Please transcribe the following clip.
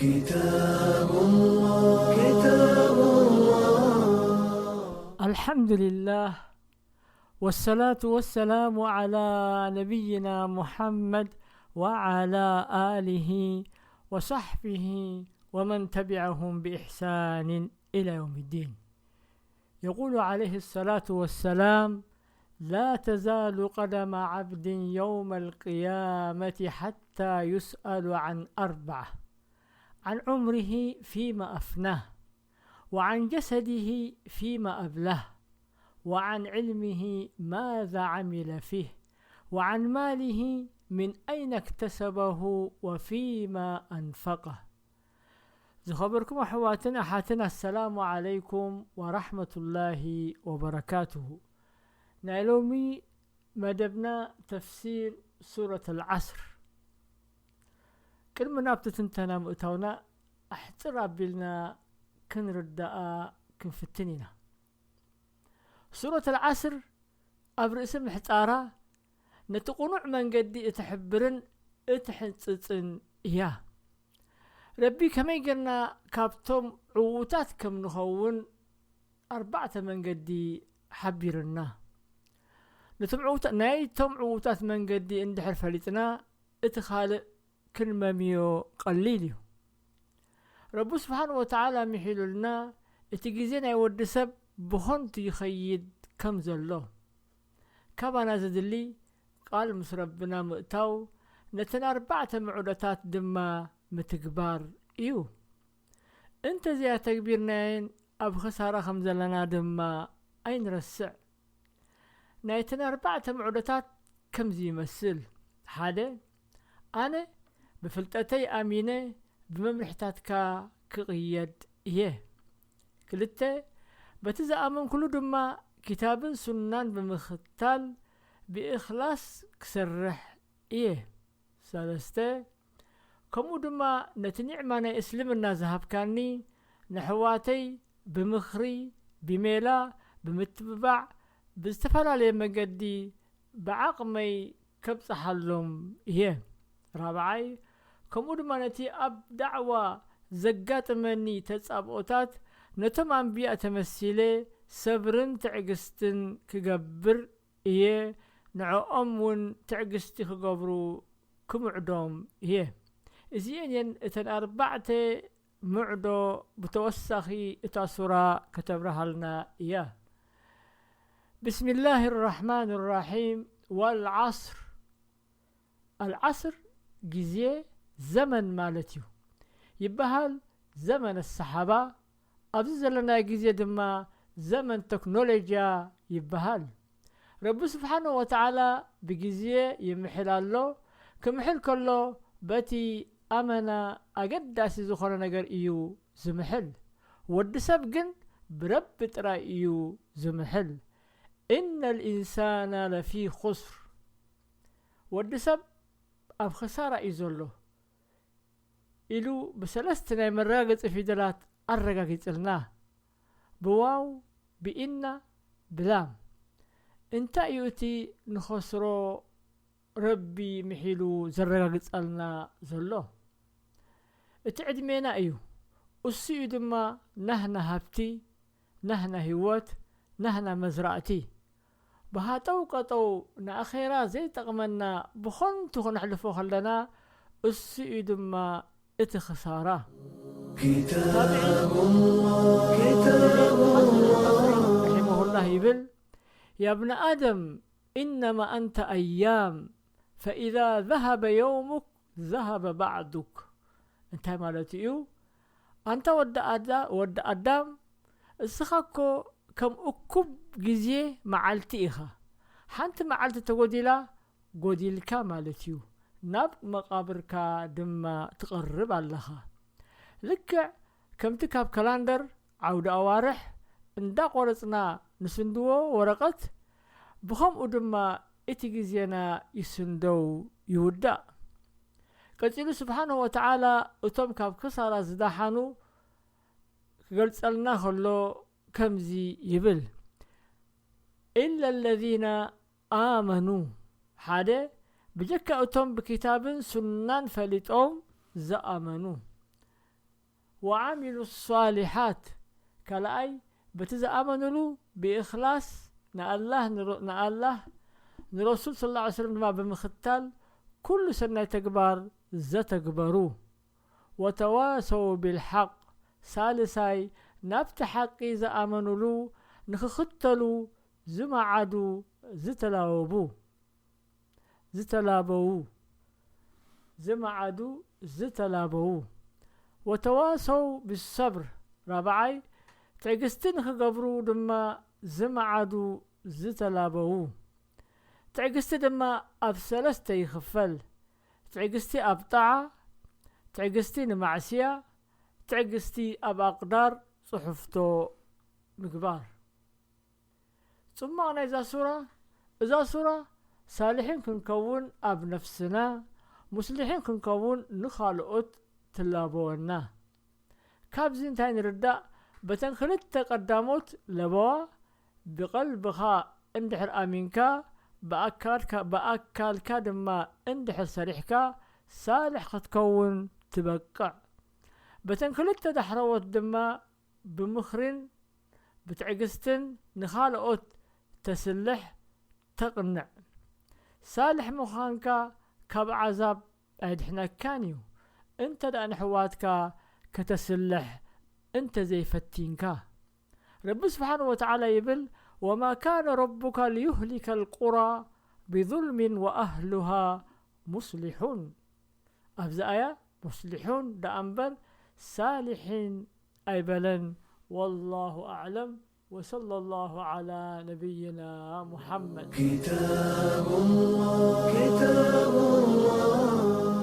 كتاب الله، كتاب الله. الحمد لله، والصلاة والسلام على نبينا محمد وعلى آله وصحبه ومن تبعهم بإحسان إلى يوم الدين. يقول عليه الصلاة والسلام: لا تزال قدم عبد يوم القيامة حتى يسأل عن أربعة: عن عمره فيما أفناه، وعن جسده فيما أبلاه، وعن علمه ماذا عمل فيه، وعن ماله من أين اكتسبه وفيما أنفقه. ዝኸበርኩም ኣሕዋትን ኣሓትን፣ ኣሰላሙ ዓለይኩም ወራሕመቱላሂ ወበረካቱሁ። ናይ ሎሚ መደብና ተፍሲር ሱረት ኣልዓስር። ቅድሚ ናብቲ ትንተና ምእታውና፣ ኣሕጽር ኣቢልና ክንርዳኣ ክንፍትን ኢና። ሱረት ኣልዓስር ኣብ ርእሲ ምሕጻራ ነቲ ቅኑዕ መንገዲ እትሕብርን እትሕንጽጽን እያ። ረቢ ከመይ ጌርና ካብቶም ዕዉታት ከም ንኸውን ኣርባዕተ መንገዲ ሓቢርና። ነቶም ዕዉታ-፣ ናይቶም ዕዉታት መንገዲ እንድሕር ፈሊጥና፣ እቲ ካልእ ክንመምዮ ቀሊል እዩ። ረቢ ስብሓን ወተዓላ ምሒሉልና፣ እቲ ግዜ ናይ ወዲ ሰብ ብኾንቱ ይኸይድ ከም ዘሎ። ካባና ዝድሊ ቃል ምስ ረብና ምእታው፣ ነተን ኣርባዕተ ምዕዶታት ድማ ምትግባር እዩ። እንተዘይኣተግቢርናየን ኣብ ኽሳራ ከም ዘለና ድማ ኣይንረስዕ። ናይተን ኣርባዕተ ምዕዶታት ከምዚ ይመስል። ሓደ፣ ኣነ ብፍልጠተይ ኣሚነ ብመምርሕታትካ ክቕየድ እየ። ክልተ፣ በቲ ዝኣመንኩሉ ድማ ኪታብን ሱናን ብምኽታል ብእኽላስ ክሰርሕ እየ። ሰለስተ፣ ከምኡ ድማ ነቲ ኒዕማ ናይ እስልምና ዝሃብካኒ ንሕዋተይ ብምኽሪ፣ ብሜላ፣ ብምትብባዕ፣ ብዝተፈላለየ መገዲ ብዓቕመይ ከብጽሓሎም እየ። ራብዓይ፣ ከምኡ ድማ ነቲ ኣብ ዳዕዋ ዘጋጥመኒ ተጻብኦታት ነቶም ኣንብያ ተመሲለ ሰብርን ትዕግስትን ክገብር እየ፣ ንዕኦም እውን ትዕግስቲ ክገብሩ ክምዕዶም እየ። እዚኤን እየን እተን ኣርባዕተ ምዕዶ ብተወሳኺ እታ ሱራ ከተብርሃልና እያ። ብስሚላህ ራሕማን ራሒም። ወልዓስር። ኣልዓስር ግዜ፣ ዘመን ማለት እዩ ይበሃል። ዘመን ኣሰሓባ፣ ኣብዚ ዘለናዮ ግዜ ድማ ዘመን ተክኖሎጅያ ይበሃል። ረቢ ስብሓንሁ ወተዓላ ብግዜ ይምሕል ኣሎ። ክምሕል ከሎ በቲ ኣመና ኣገዳሲ ዝኾነ ነገር እዩ ዝምሕል። ወዲ ሰብ ግን ብረቢ ጥራይ እዩ ዝምሕል። ኢነ ልኢንሳና ለፊ ኹስር። ወዲ ሰብ ኣብ ኽሳራ እዩ ዘሎ ኢሉ ብሰለስተ ናይ መረጋገጺ ፊደላት ኣረጋጊጽልና፣ ብዋው፣ ብኢና፣ ብላም። እንታይ እዩ እቲ ንኸስሮ ረቢ ምሒሉ ዘረጋግጸልና ዘሎ? እቲ ዕድሜና እዩ። እሱ እዩ ድማ ናህና ሃብቲ፣ ናህና ህይወት፣ ናህና መዝራእቲ። ብሃጠው ቀጠው ንኣኼራ ዘይጠቕመና ብኸንቱ ክነሕልፎ ከለና፣ እሱ እዩ ድማ እቲ ክሳራ። كتاب الله، كتاب الله. رحمه الله ይብል፣ يا ابن آدم إنما أنت أيام، فإذا ذهب يومك ذهب بعدك። እንታይ ማለት እዩ? ኣንታ ወዲ ኣዳ-፣ ወዲ ኣዳም፣ እስኻ እኮ ከም እኩብ ግዜ መዓልቲ ኢኻ። ሓንቲ መዓልቲ ተጎዲላ፣ ጎዲልካ ማለት እዩ። ናብ መቓብርካ ድማ ትቐርብ ኣለኻ። ልክዕ ከምቲ ካብ ካላንደር ዓውዲ ኣዋርሕ እንዳቆረጽና ንስንድዎ ወረቐት፣ ብኸምኡ ድማ እቲ ግዜና ይስንደው ይውዳእ። ቀጺሉ ስብሓንሁ ወተዓላ እቶም ካብ ክሳራ ዝደሓኑ ክገልጸልና ከሎ ከምዚ ይብል፣ ኢለ ለዚነ ኣመኑ፣ ሓደ፣ ብጀካ እቶም ብኪታብን ሱናን ፈሊጦም ዝኣመኑ። ወዓሚሉ ሷሊሓት፣ ካልኣይ በቲ ዝኣመኑሉ ብእኽላስ ንኣላህ ንሮ- ንኣላህ ንረሱል ስለ ላ ሰለም ድማ ብምኽታል ኩሉ ሰናይ ተግባር ዘተግበሩ። ወተዋሰው ቢልሓቅ፣ ሳልሳይ ናብቲ ሓቂ ዝኣመኑሉ ንኽኽተሉ ዝመዓዱ ዝተላወቡ ዝተላበዉ ዝመዓዱ ዝተላበዉ። ወተዋሰው ብሰብር፣ ራብዓይ ትዕግስቲ ንኽገብሩ ድማ ዝመዓዱ ዝተላበዉ። ትዕግስቲ ድማ ኣብ ሰለስተ ይኽፈል። ትዕግስቲ ኣብ ጣዓ፣ ትዕግስቲ ንማዕስያ፣ ትዕግስቲ ኣብ ኣቕዳር ጽሑፍቶ ምግባር። ጽማቕ ናይዛ ሱራ፣ እዛ ሱራ ሳልሒን ክንከውን ኣብ ነፍስና፣ ሙስሊሒን ክንከውን ንኻልኦት ትላበወና። ካብዚ እንታይ ንርዳእ? በተን ክልተ ቀዳሞት ለበዋ፣ ብቐልብኻ እንድሕር ኣሚንካ፣ ብኣካልካ፣ ብኣካልካ ድማ እንድሕር ሰሪሕካ፣ ሳልሕ ክትከውን ትበቅዕ። በተን ክልተ ዳሕረዎት ድማ ብምኽርን ብትዕግስትን ንኻልኦት ተስልሕ፣ ተቕንዕ። ሳልሕ ምዃንካ ካብ ዓዛብ ኣይድሕነካን እዩ፣ እንተ ደኣ ንሕዋትካ ከተስልሕ እንተ ዘይፈቲንካ። ረቢ ስብሓን ወተዓላ ይብል፣ ወማ ካነ ረቡካ ሊዩህሊከ ልቁራ ብظልምን ወኣህሉሃ ሙስሊሑን። ኣብዚ ኣያ ሙስሊሑን ደኣ እምበር ሳሊሒን ኣይበለን። ወላሁ ኣዕለም። ወሰለ ላሁ ዓላ ነቢይና ሙሓመድ። كتاب الله، كتاب الله.